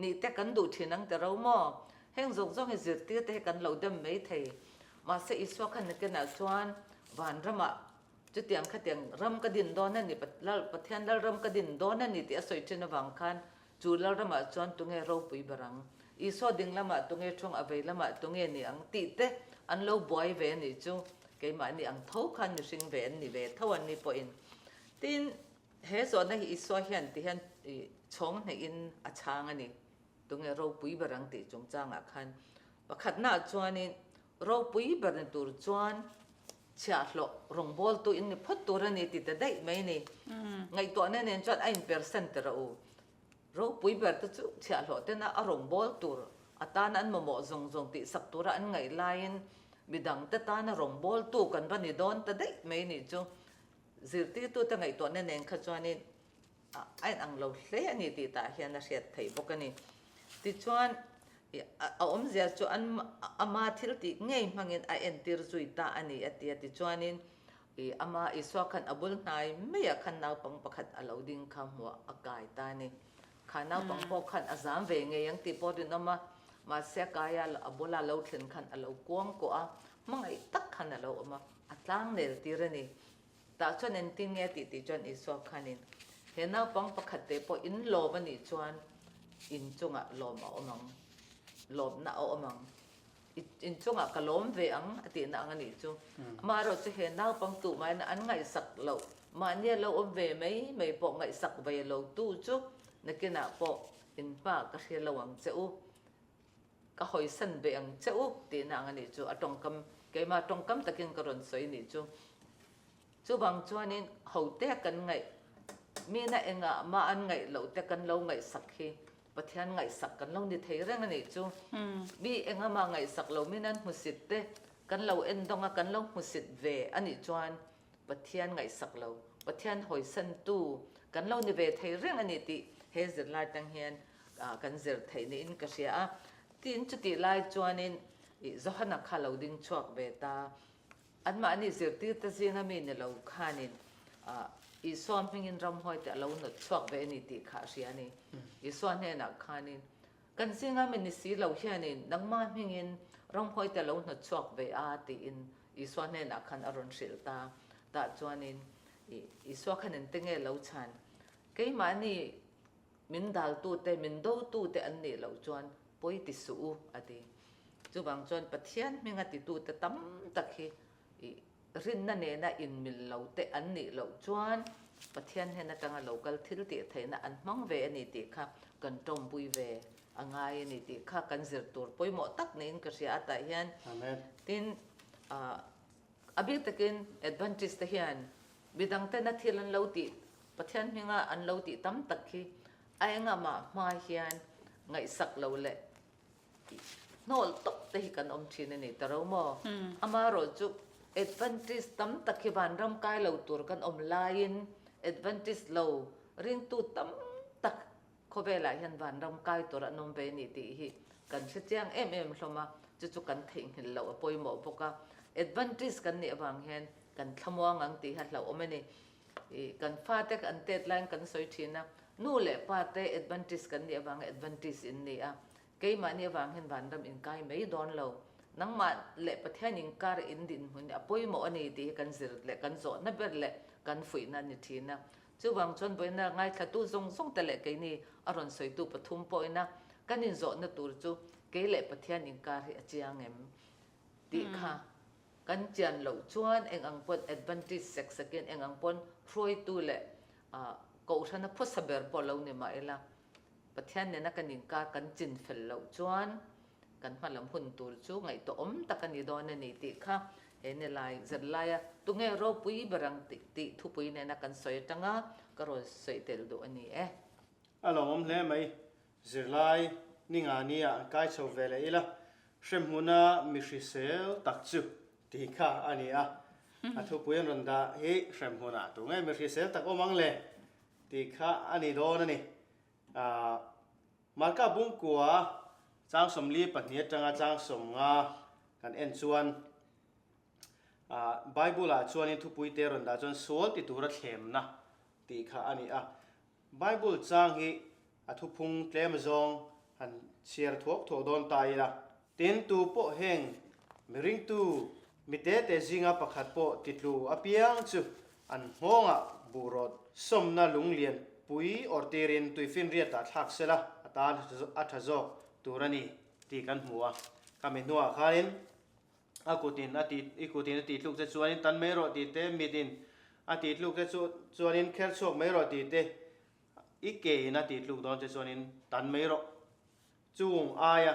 nih te kan duh thin ang tero maw? Heng zawk zawk hi zirtir te hi kan lo dem mai thei. Mahse Isua khan nakinah chuan van ramah chutiang khatiang ram ka din dawn a ni, Pathian Lalram ka din dawn a ni tih a sawi thin avang khan Chu Lalramah chuan tunge ropui ber ang? Isua ding lamah tunge thung a vei lamah tunge ni ang tih te an lo buai ve a nih chu. Keimahni ang tho khan mihring ve an ni ve tho an ni pawhin. Tin, he zawhna hi Isua hian ti hian chhawng hnehin a chhang a ni. Tunge ropui ber ang tih chungchangah khan pakhatnaah chuanin ropui ber ni tur chuan chhiahhlawh rawngbawltu in ni phawt tur a ni ti ta daih mai ni. Ngaihtuahna nen chuan a inpersan ta rawh u. Ropui ber te chu chhiahhlawh tena a rawngbâwl tur atana an mamawh zawng zawng tihsak tura an ngaih laiin midangte tana rawngbâwltu kan va ni dawn ta daih mai nih chu zirtirtute ngaihtuahna nen kha chuanin a inang lo hle a ni tih tah hian a hriat theih bawk a ni. Tichuan, a awmzia chu an ama thil tih ngei hmangin a entir zui ta a ni a ti a. Tichuanin, ama Isua khan a bul hnai maiah khan naupang pakhat a lo ding kha hmuah a kai ta a ni. Kha naupang pawh khan a zam ve ngei ang tih pawh rinawm a, mahse a kai a, a bula lo thlen khan a lo kuang kawh a, hmangaih tak khan a lo awm a, a tlang nel tir a ni. Tah chuan engtin nge tih tih chuan Isua khanin, He naupang pakhat te pawh in lawm a nih chuan in chungah lawm a awm ang, lawmna a awm ang. In chungah ka lawm ve ang a tihna ang a nih chu. Amaherawhchu he naupang tuhmahin an ngaihsak loh, mahnia lo awm ve mai mai pawh ngaihsak ve lo tu chu nakinah pawh in hma ka hria lo ang che u, ka hawisan ve ang che u tihna ang a nih chu. A tawngkam, keimah tawngkam takin ka rawn sawi nih chu. Chuvang chuanin hote kan ngaih, mina engah mah an ngaih loh te kan lo ngaihsak hi Pathian ngaihsak kan lo ni thei reng a nih chu. Mi engama ngaihsak lo min an hmusit te kan lo en dawng a, kan lo hmusit ve a nih chuan Pathian ngaihsak lo, Pathian hawisantu kan lo ni ve thei reng a ni tih he zirlai tang hian kan zir theih niin ka hria a. Tin, chutih lai chuanin Johana kha lo ding chhuak ve ta. Anmahni zirtirte zinga mi ni lo khanin Isua hmingin ramhuai te a lo nawt chhuak ve a ni tih kha a hria a ni. Isua hnenah khanin, Kan zinga mi ni si lo hianin nangmah hmingin ramhuai te a lo hnawt chhuak ve a tiin Isua hnenah khan a rawn hrilh ta. Tah chuanin Isua khan engte nge lo chhan? Keimahni min daltute, min dotute an nih loh chuan pawi ti suh u, a ti. Chuvang chuan Pathian hminga titute tam tak hi i rinna nena inmil lo te an nih loh chuan Pathian hnen atanga lo kal thil tih theihna an hmang ve a ni tih kha kan tawmpui ve a ngai a ni tih kha kan zir tur pawimawh tak niin ka hria a tah hian. Tin, a bik takin Adventist te hian midang tena thil an lo tih, Pathian hminga an lo tih tam tak hi a engahmah hma hian ngaihsak lo leh hnawl tawp te hi kan awm thin a ni ta ro maw? Amaherawh chu Adventist tam tak hi vanram kai lo tur kan awm laiin Adventist lo ringtu tam tak khawvelah hian vanram kai tur an awm ve a ni tih hi kan hre chiang em em hlawm a, chu chu kan theihnghilh loh a pawimawh bawk a. Adventist kan nih avang hian kan thlamuang ang tih hi a hlauhawm a ni. I kan fate an tet laiin kan sawi thin a, nu leh pa te Adventist kan nih avanga Adventist in ni a, keimahni avang hian vanram in kai mai dawn lo, nangmah leh Pathian inkar in dinhmun hi a pawimawh a ni tih hi kan zir leh kan zawhna ber leh kan fuihna a ni thin a. Chuvang chuan vawiina ngaithlatu zawng zawng te leh keini a rawn sawitu pathum pawhina kan inzawhna tur chu kei leh Pathian inkar hi a chiang em tih kha Kan chian loh chuan eng ang pawn Adventist sek sakin eng ang pawn hruaitu leh kohhrana phusa ber pawh lo ni mah ila, Pathian nena kan inkar kan chin fel loh chuan kan hmalam hun tur chu ngaihtuahawm tak a ni dawn a ni tih kha he ni lai zirlaia tunge ropui ber ang tih thupui nena kan sawi atanga ka rawn sawi tel duh a ni e. A lawmawm hle mai. Zirlai ni nga nia an kai chho ve leh ila, hremhmuna mi hrisel tak chu tih kha a ni a. A thupui an rawn dah hi hremhmunah tu nge mi hrisel tak awm ang le tih kha a ni dawn a ni. Marka Bungkua chang 42 atanga chang 50 kan en chuan Bible-ah chuanin thupui te rawn dah chuan sual ti tura thlemna tih kha a ni a. Bible chang hi a thuphung tlem zawng han chhiar thuak thuak dawn ta ila. Tin, tu pawh heng miringtu mi tete zinga pakhat pawh titlu apiang chu an nghawngah buhrawt sawmna lunglian pui awrh tirin tuifinriatah thlak sela a tan a tha zawk tur a ni tih kan hmu a. Khami hnuah khanin A kutin a tih, i kutin a tih tluk che chuanin tan mai rawh tih te, mitin a tih tluk che chu chuanin kher chhuak mai rawh tih te, i kein a tih tluk dawn che chuanin tan mai rawh. Chung aia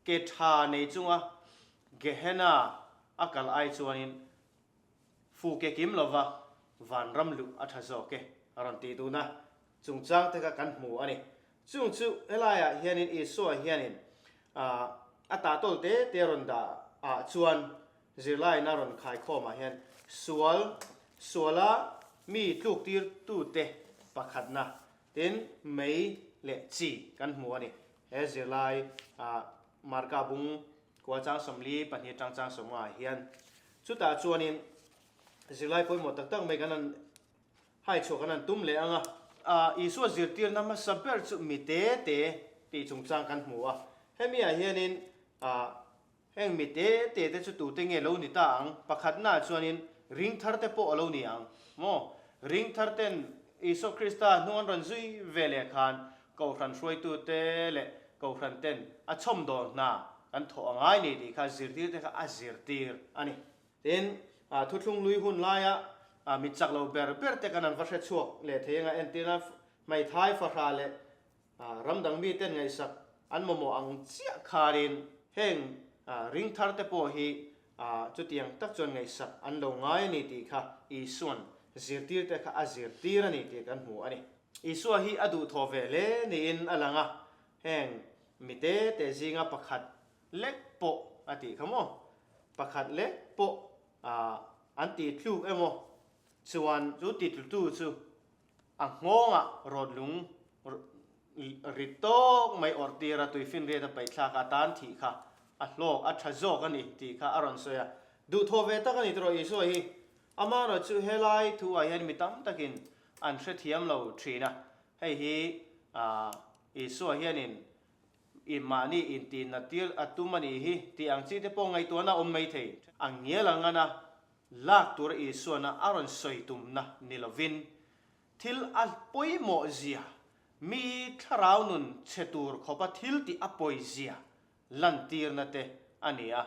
ke tha nei chunga Gehenna a kal ai chuanin fu ke kim lova vanram luh a tha zawk e a rawn tih dun a, chungchang te kha kan hmu a ni. Chung chu helaiah hianin Isua hianin a tahtawl te te rawn dah ah chuan zirlaiin a rawn khaikhawmah hian sual suala mi tluk tirtute pakhatna tin mei leh chi kan hmu a ni. He zirlai Marka bung kua chang 42 atang chang 50 ah hian chutah chuanin zirlai pawimawh tak tak mai kan han Hai chhuak an han tum leh ang a. Isua zirtirna hmasa ber chu mi te te tih chungchang kan hmu a. Hemi ah hianin heng mi te te te chu tute nge lo ni ta ang? Pakhatnaah chuanin ring thar te pawh a lo ni ang maw? Ring thar ten Isua Krista hnung an rawn zui ve leh khan Kohhran hruaitute leh Kohhran ten a chhawmdawl hna. kan thawh a ngai ni tih kha zirtirte kha a zirtir a ni. Tin, thuthlung lui hun laia mit chak lo ber ber te kan an va hre chhuak leh thei anga entirna hmeithai fahra leh ram dang miten ngaihsak an mamawh ang chiah kharin heng ring thar te pawh hi chutiang tak chuan ngaihsak an lo ngai a ni tih kha Isua'n zirtirte kha a zirtir a ni tih kan hmu a ni. Isua hi a duhthawh ve hle niin a lang a, heng mite te zinga pakhat lek pawh a tih kha maw? Pakhat lek pawh an tih tluk emaw chuan chu titlutu chu a nghawngah rawt lung rit tawk mai awrh tir a, tuifinriat a paihthlak a tan thih kha a hlawk a tha zawk a ni tih kha a rawn sawi a. Duhthawh ve tak a ni tawh Isua hi. Amaherawhchu helai thu ah hian mi tam takin an hrethiam lo thin a, hei hi Isua hianin I mahni intinna tir a tum a nih hi tih ang chi te pawh ngaihtuahna a awm mai thei. A ngial ang ngana lak tura Isuana a rawn sawi tumna ni lovin, thil a pawimawh zia, mi thlarau nun chhe tur khawpa thil tih a pawi zia lantirna te a ni a.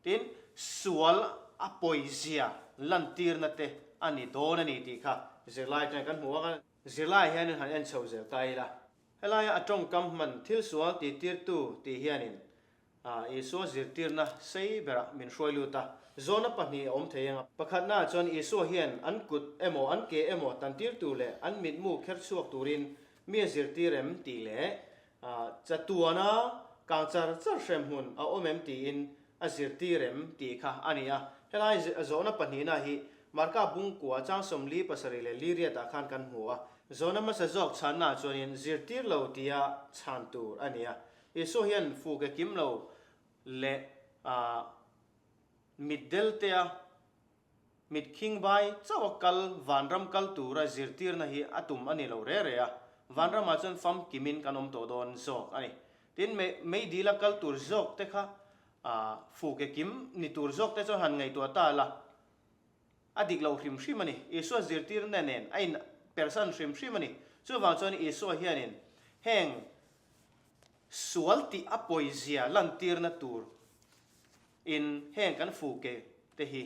Tin, sual a pawi zia lantirna te a ni dawn a ni tih kha zirlai atangin kan hmu a. Zirlai hianin han en chho zel ta ila. Helaia a tawngkam hman thil sual tihtirtu tih hianin Isua zirtirna sei berah min hruai lut a, zawhna pahnih a awm thei ang a. Pakhatnaah chuan Isua hian an kut emaw an ke emaw tantirtu leh an mitmu kher chhuak turin mi a zirtir em tih leh chatuana kang char char hremhmun a awm em tiin a zirtir em tih kha a ni a. Helai zawhna pahnihna hi Marka bungkua chang 47 leh liriatah khan kan hmu a. Zawhna hmasa zawk chhannaah chuanin zirtir lo tia chhan tur a ni a. Isua hian fuke kim lo leh mitdel tea mit khingbai chauh a kal vanram kal tura zirtirna hi a tum a ni lo re re a. Vanramah chuan famkimin kan awm tawh dawn zawk a ni. Tin, meidila kal tur zawk te kha fuke kim ni tur zawk te chuan han ngaihtuah ta la. A dik lo hrim hrim a ni. Isua zirtirna nen a in persan hrim hrim a ni. Chuvang chuan Isua hianin heng sual tih a pawizia lantirna tur in heng kan fuke te hi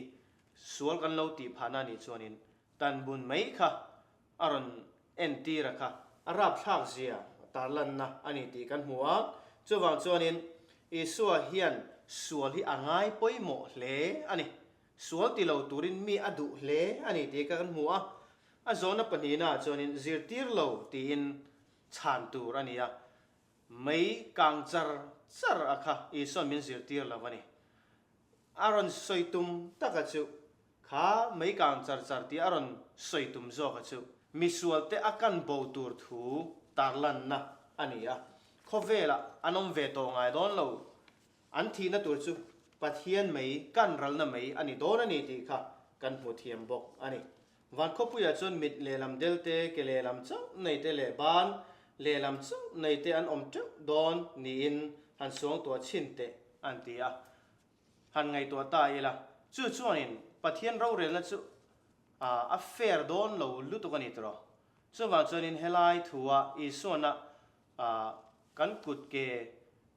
sual kan lo tih phahna anih chuanin tanbun mai kha a rawn entir a kha a rapthlak zia tarlanna a ni tih kan hmu a. Chuvang chuanin Isua hian sual hi a ngai pawimawh hle a ni. Sual ti lo turin mi a duh hle a ni tih ka kan hmu a. A zawhna pahnihnaah chuanin zirtir lo tiin chhan tur a ni a. Mei kang char char a kha Isua'n min zirtir lo a ni. A rawn sawi tum taka chu kha mei kang char char tih a rawn sawi tum zawka chu misualte a kan bo tur thu tarlanna a ni a. Khawvelah an awm ve tawh ngai dawn lo An thihna tur chu Pathian mei, kan ralna mei a ni dawn a ni tih kha kan hmu thiam bawk a ni. Van khawpuiah chuan mit lehlam del te, ke lehlam chauh nei te leh ban lehlam chauh nei te an awm teuh dawn niin han suangtuah chhin teh an ti a. Han ngaihtuah ta ila, chu chuanin Pathian rorelna chu a fair dawn lo lutuk a ni tawh. Chuvang chuanin helai thua Isuana Kan kut ke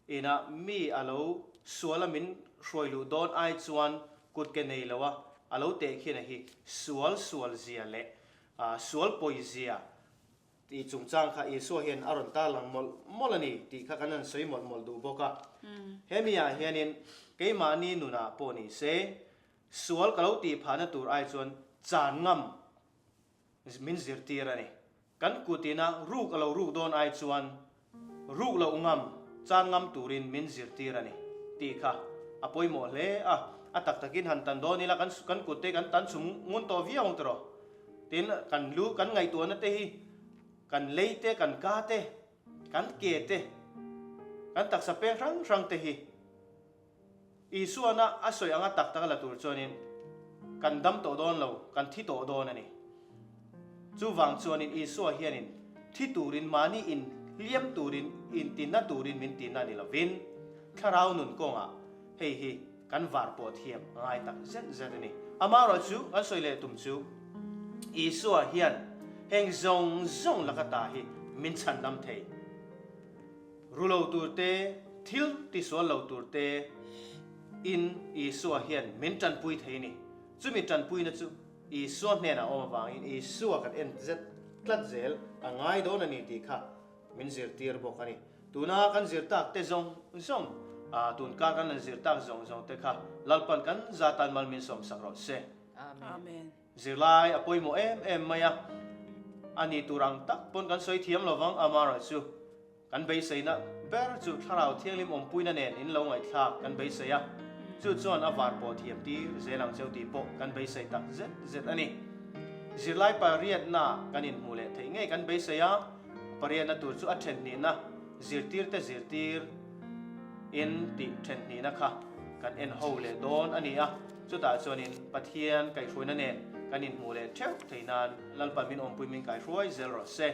inah mi a lo sual a min hruai luh dawn ai chuan kut ke nei lo a a lo teh khian a hi sual sual zia leh sual pawi zia tih chungchang kha Isua hian a rawn tarlang mawlh mawlh a ni tih kha kan han sawi mawlh mawlh duh bawk a. Hemi ah hianin keimahni nunah pawh ni se sual ka lo tih phahna tur ai chuan chan ngam min zirtir a ni. Kan kutina ruk a lo ruk dawn ai chuan ruk loh ngam, chan ngam turin min zirtir a ni tih kha a pawimawh hle a. A tak takin han tan dawn ila kan kan kutte kan tan chhum ngun tawh viau ang tawh. Tin, kan lu kan ngaihtuahna te hi kan lei te, kan ka te, kan ke te, kan taksa peng hrang hrang te hi Isuana a sawi anga tak tak la tur chuanin kan dam tawh dawn lo, kan thi tawh dawn a ni. Chuvang chuanin Isua hianin thi turin mahni in hliam turin intinna turin min tinna ni lovin thlarau nun kawngah hei hi kan var pawh thiam a ngai tak zet zet a ni. Amaherawh chu kan sawi leh tum chu Isua hian heng zawng zawng laka ta hi min chhandam thei. Ru lo tur te. Thil tisual lo tur te in Isua hian min tanpui thei ni. Chumi tanpuina chu Isua hnenah awm avangin Isua kan en zet tlat zel a ngai dawn a ni tih kha min zirtir bawk a ni. Tuna kan zir tak te zawng zawng, tun kar kan han zir tak zawng zawng te kha Lalpan kan za tan mal min sawmsak rawh se. Amen. Zirlai a pawimawh em em mai a, a ni tur ang tak pawn kan sawi thiam lovang amaherawhchu Kan beiseina ber chu Thlarau Thianghlim awmpuina nen in lo ngaihthlak kan beisei a, chu chuan a var pawh thiam tir zel ang cheu tih pawh kan beisei tak zet zet a ni. Zirlai pariatna kan inhmuh leh theih ngei kan beisei a, pariatna tur chu a then hnihna zirtirte zirtir in tih then hnihna kha kan en ho leh dawn a ni a, chutah chuanin Pathian kaihhruaina nen kan inhmuh leh theuh thei nan Lalpa min awmpui min kaihruai zel rawh se.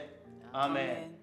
Amen.